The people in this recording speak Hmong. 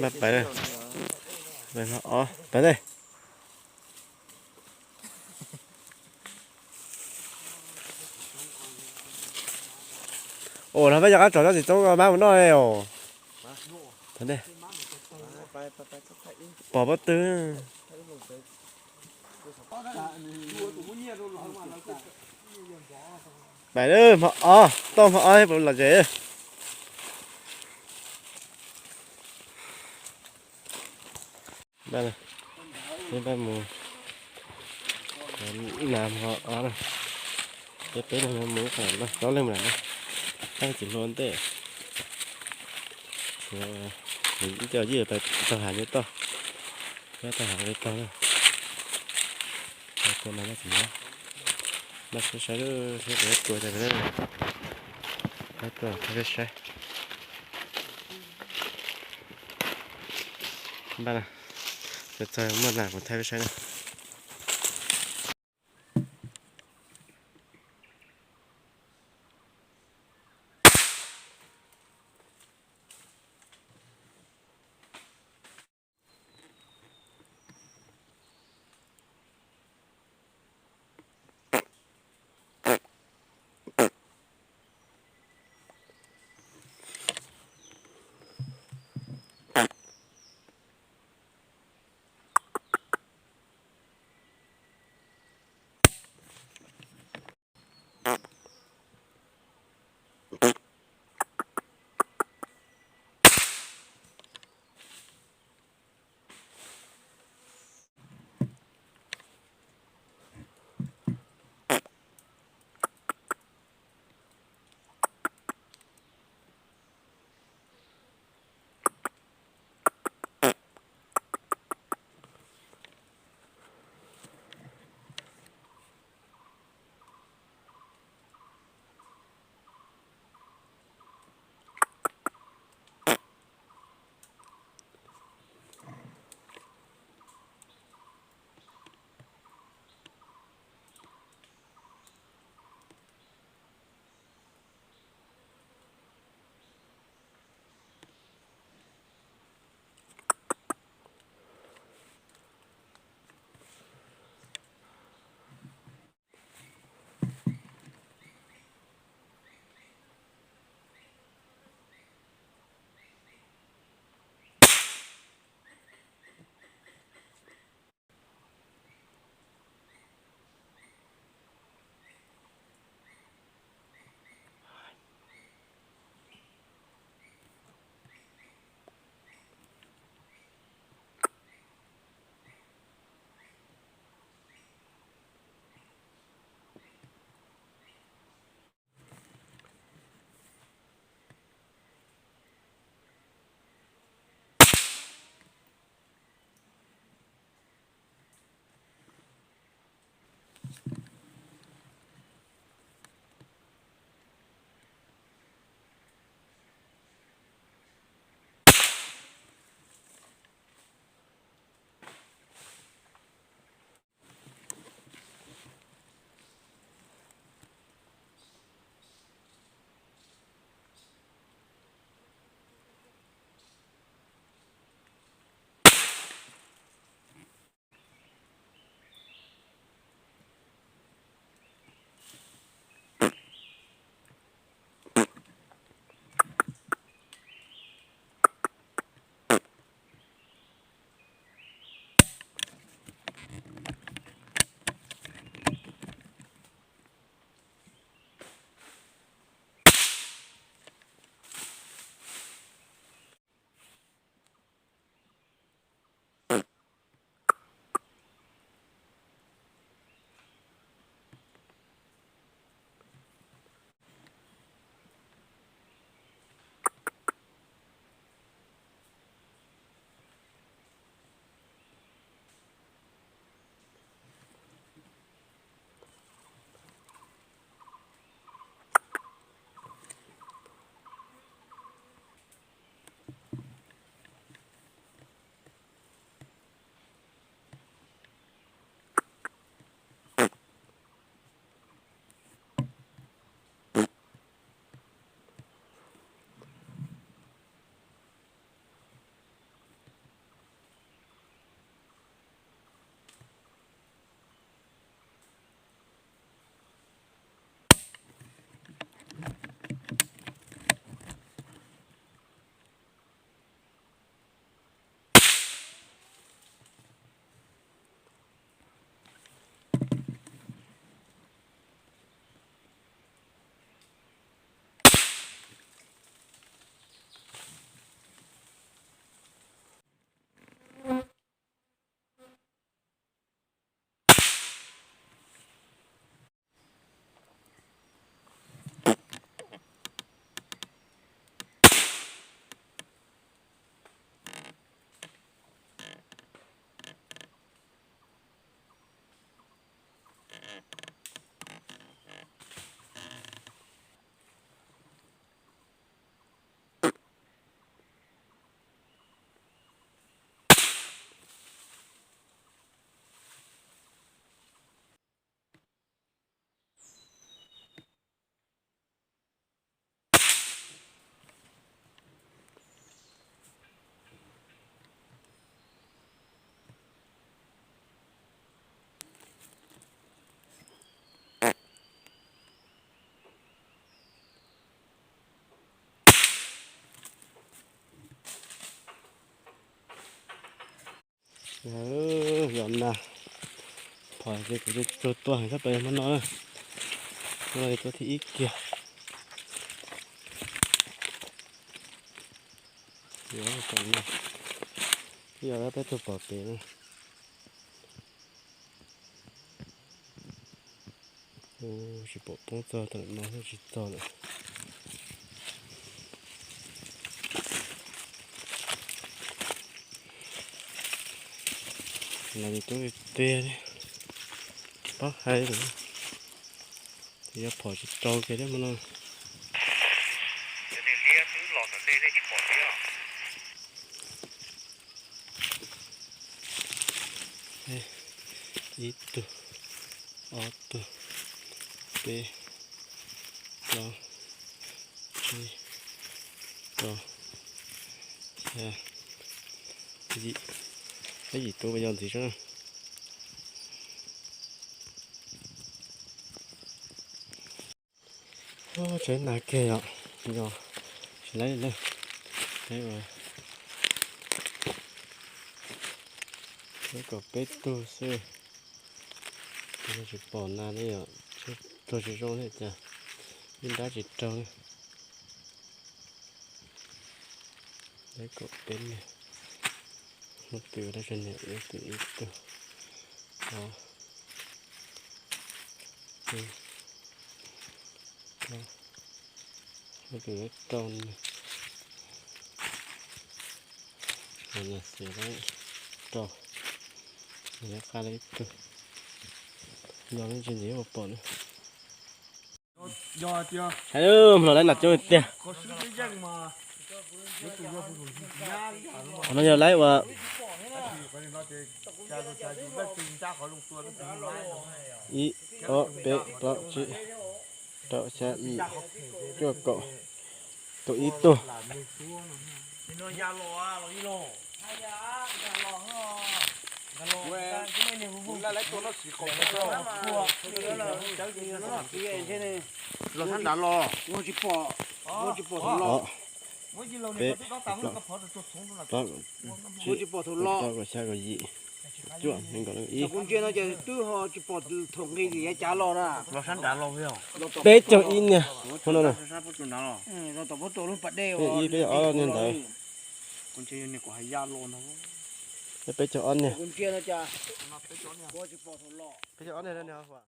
Pais, pais os, pais ne. Ua no peb cov qab tsom tsob txiv txoob mab mus noj os. Pom pob tw. Pais lawm, hmo ob, toj hmo ob thiab puas los tsev. Peb mus, nas hmo ob na, peb peb leeg mus, plaub leej mus na, tab tsis hlua ntej. Ib co yij pais taug hav nyob toj, nyob taug hav li tog na. Tua nas nyob tsis nyob, npaj saib saib lub seb puas tua cas, peb tuaj thaij peb saib. Npaj na, txog muaj nas kuv thaij peb saib na. Yog na, phom ces kuv tsuag tua heev sab pem hmo no na. Hmo no tuaj thib ib kiag. Yog tom no, yog peb tug pom pem na. Tsis pom poob txog tom no tsis txog lawm. Los tub tiag tiag, tsis paub hais lawm. Yog phom tsis rau kiag thiab hmo no. Ib tug, ob tug, peb, plaub, tsib, rau, xya, yim, yim tug yog ntxiv sab na. Tsev nas kiag yom, yog tsis laib li. Laib kom peb tug xwb. Tsis pom nas li yom, tuag tsis zoo li cas, ib nrab tsis raug li. Laib kom peb, muab twm ua dab tsi niam, muab twm ib tug, ob, muab twm rau, rau, qab li ib tug, yog tsis ntxiv ua pom na. Hais lus mloog laib nas coob tiag. Qhov no yog laib ua ib, ob, peb, plaub, tsib, rau, xya, yim, cuaj, kaum, tau ib tug. Los sab nrad los. Peb, plaub, kaum xya, kaum yim, cuaj, nees nkaum, ib. Peb caug ib niag, peb ib, peb caug ob niag ntawd. Peb caug ob niag. Peb caug ob niag.